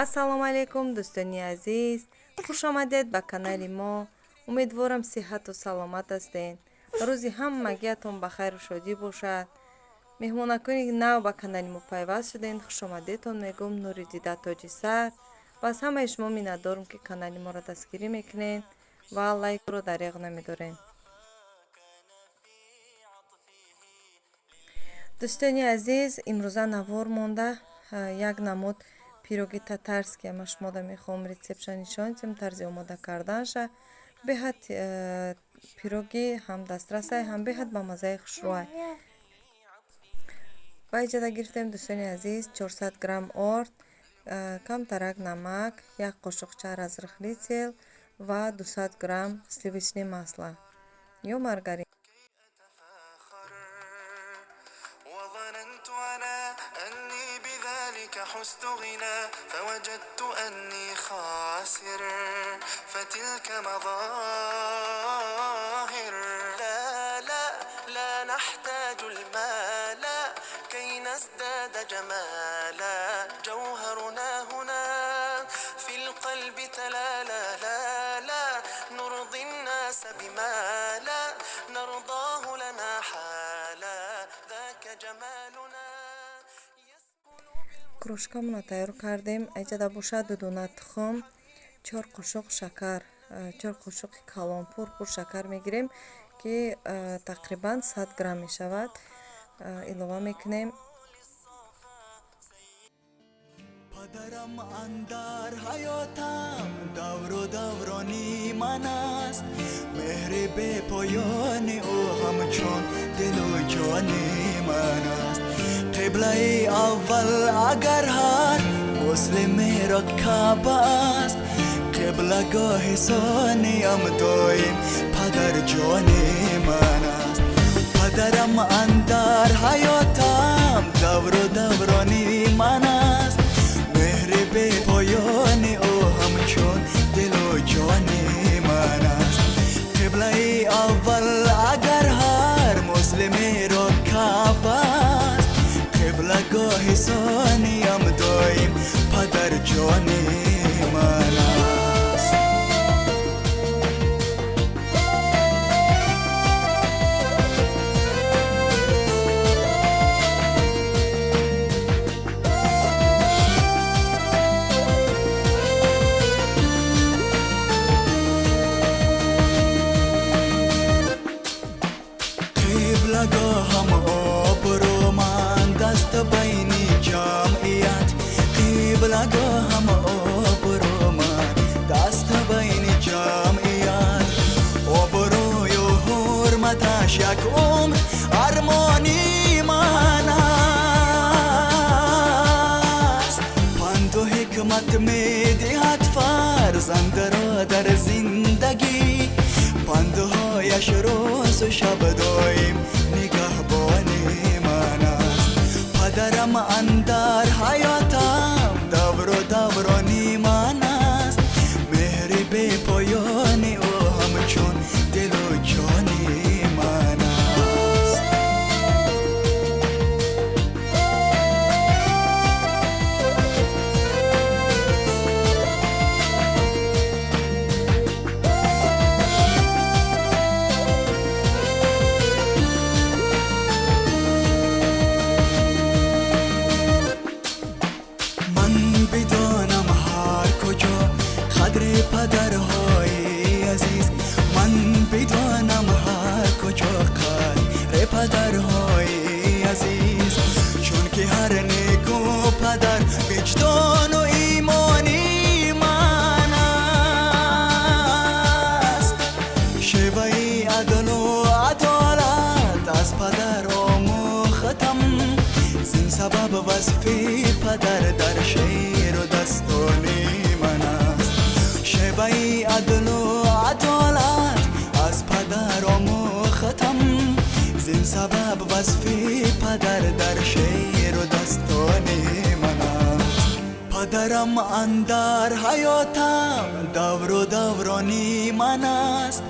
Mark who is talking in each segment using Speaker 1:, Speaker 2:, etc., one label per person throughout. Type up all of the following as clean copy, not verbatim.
Speaker 1: Ассалому алайкум, дӯстони азиз, хуш омадед ба канали мо. Умедворам, сиҳату саломат ҳастед. Рӯзи ҳамагиатон ба хайру шодӣ бошад. Меҳмонакони нав ба канали мо пайваст шудед, хушомадедтон мегӯм. Нури дида, тоҷи сар. Ва аз ҳамаи шумо миннатдорам, ки канали моро дастгирӣ мекунед ва лайкро дареғ намедоред. Дӯстони азиз, имрӯза навор монда як намуд пироги татарский ма шумода мехоҳам рецептша нишон диҳам, тарзи омода карданша. Беҳад пироги ҳам дастрасай, ҳам беҳад ба маззаи хушрӯай. Ва иҷода гирифтем, дӯстони азиз, 400 грамм орд, камтарак намак, як қошуқча разрыхлитель ва 200 грамм сливочное масло ё маргарин.
Speaker 2: وظننت أنا أني بذلك حزت غنى، فوجدت أني خاسر، فتلك مظاهر. لا لا لا نحتاج المال كي نزداد جمالا، جوهرنا هنا في القلب تلالا. لا لا نرضي الناس بما لا نرضاه لنا حالا، ذاك جمالنا.
Speaker 1: Крошкамонро тайёр кардем. Айҷада бошад ду дона тухм, чор қошуқ шакар, чор қошуқи калон пур-пур шакар мегирем, ки тақрибан 100 грамм мешавад, илова мекунем.
Speaker 3: Падарам андар ҳаётам давру даврони ман аст, меҳри бепоёни ӯ ҳамчун дилу ҷони ман аст. Қиблаи аввал агар ҳар муслимеро Каъба аст, қиблагоҳи сониям доим падарҷони ман аст. Падарам андар ҳаётам давру даврони ман аст, меҳри бепоёни ӯ ҳамчун дилу ҷони ман аст. Қиблаи аввал агар ҳар муслимеро Каъба аст, қиблагоҳи сониям доим падарҷони ман аст. Қиблагоҳам обрӯманд аст байни ҷамъият, қиблагоҳам обрӯманд аст байни ҷамъият, обрӯю ҳурматаш як умр армони ман аст. Панду ҳикмат медиҳад фарзандро дар зиндагӣ, пандҳояш рӯзу шаб доим нигаҳбони ман аст. Падарам андар ҳаётам давру даврони ман аст, меҳри бепоёни ӯ ҳамчун дилу ҷони ман аст. Ман бидонам ҳар куҷо қадри падарҳои азиз, ман бидонам ҳар куҷо қадри падарҳои азиз, чунки ҳар неку падар виҷдону имони ман аст. Шеваи адлу адолат аз падар омӯхтам, зин сабаб васфи падар дар шеъру дастони ман аст. Шеваи адлу адолат аз падар омӯхтам, зин сабаб васфи падар дар шеъру дастони ман аст. Падарам андар ҳаётам давру даврони ман аст,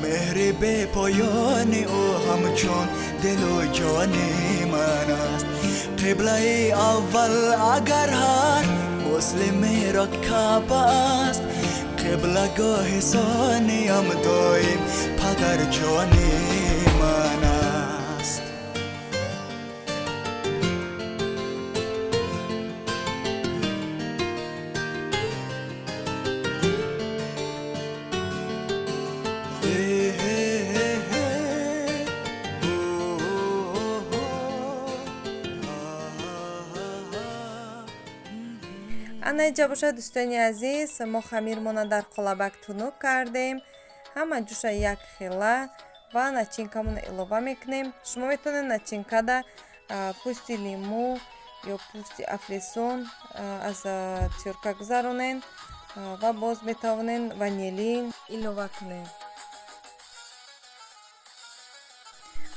Speaker 3: меҳри бепоёни ӯ ҳамчун дилу ҷони ман аст. Қиблаи аввал агар ҳар Муслими ро Каъба аст қиблагоҳи сониям доим падарҷони ман аст.
Speaker 1: Ана инҷа бошад, дӯстони азиз, мо хамирмона дар қолабак тунук кардем. Ҳама ҷӯша як хела ва начинкамона илова мекунем. Шумо метавонед начинкада пӯсти лимӯ ё пӯсти афлесун аз тёрка гузаронед ва боз метавонед ванилин илова кунед.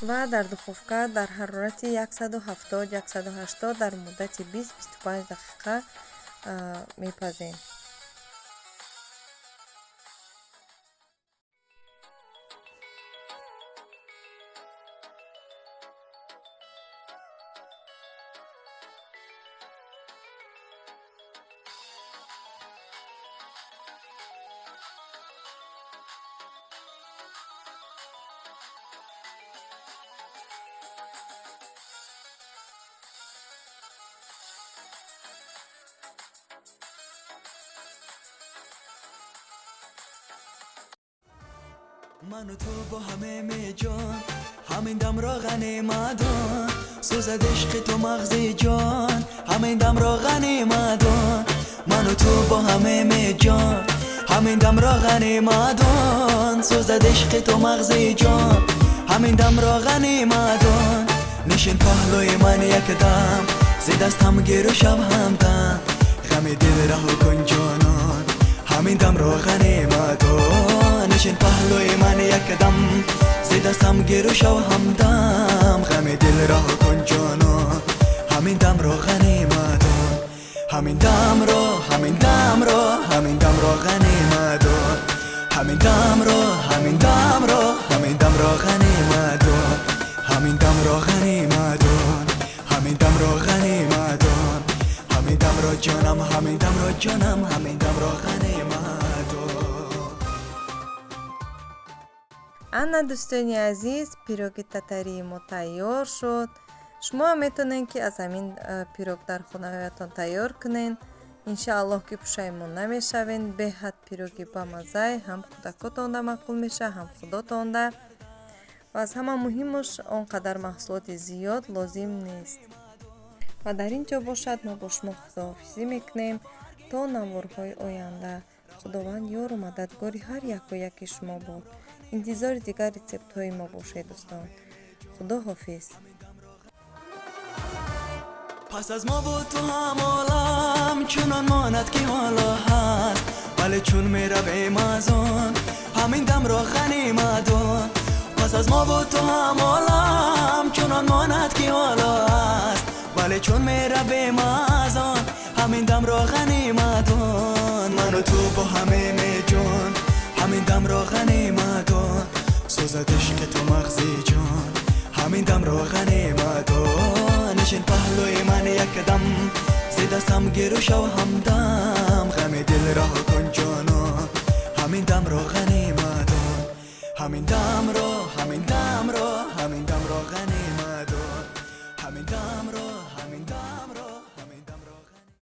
Speaker 1: Ва дар духовка дар ҳарорати 170-180 дар муддати 20-25 дақиқа мепазем.
Speaker 3: Ману ту бо ҳаме меҷон, ҳамин дамро ғанимадон, сӯзад ишқи ту мағзи ҷон, ҳамин дамро ғанимадон. Ману ту бо ҳаме меҷон, ҳамин дамро ғанимадон, сӯзад ишқи ту мағзи ҷон, ҳамин дамро ғанимадон. Нишин паҳлӯи ман якдам, зи дастам гиру шав ҳамдам, ғами дил раҳо кун ҷонон, ҳамин дамро ғанимадон. Нишин паҳлӯи ман якдам, зи дастам гиру шав ҳамдам, ғами дил раҳо кун ҷонон, ҳамин дамро ғанимадон. Ҳамин дамро, ҳамин дамро, ҳамин дамро ғанимадон. Ҳамин дамро, ҳамин дамро, ҳамин дамро ғанимадон. Ҳамин дамро ғанимадон, ҳамин дамро ғанимадон. Ҳамин дамро ҷонам, ҳамин дамро ҷонам, ҳамин дамро ғанимадон.
Speaker 1: Ана дӯстони азиз, пироги татарии мо тайёр шуд. Шумо ҳам метавонед, ки аз ҳамин пирог дар хонаҳоятон тайёр кунед. Иншааллоҳ, ки пушаймон намешавед. Беҳад пироги бамаззай, ҳам кӯдакотонда маъқул мешавад, ҳам худотонда. Ва аз ҳама муҳимаш, он қадар маҳсулоти зиёд лозим нест. Ва дар ин ҷо бошад, мо бо шумо худоҳофизӣ мекунем то наворҳои оянда. Худованд ёру мададгори ҳар яку яки шумо бод. Интизори дигар рецептҳои мо бошед, дӯстон. Худо ҳофиз.
Speaker 3: Пас аз мо бу ту ҳам олам чунон монад, ки ҳоло ҳаст, вале чун меравем аз он, ҳамин дамро ғанимадон. Пас аз мо бу ту ҳам олам чунон монад, ки ҳоло ҳаст, вале чун меравем аз он, ҳамин дамро ғанимадон. Ману ту бо ҳаме меҷон, ҳамин дамро ғанимадон, сӯзад ишқи ту мағзи ҷон, ҳамин дамро ғанимадон. Нишин паҳлӯи ман якдам, зи дастам гиру шав ҳамдам, ғами дил раҳо кун ҷонон, ҳамин дамро ғанимадон. Ҳамин дамро, ҳамин дамро, ҳамин дамро ғанимадон. Ҳамин дамро, ҳамин дам.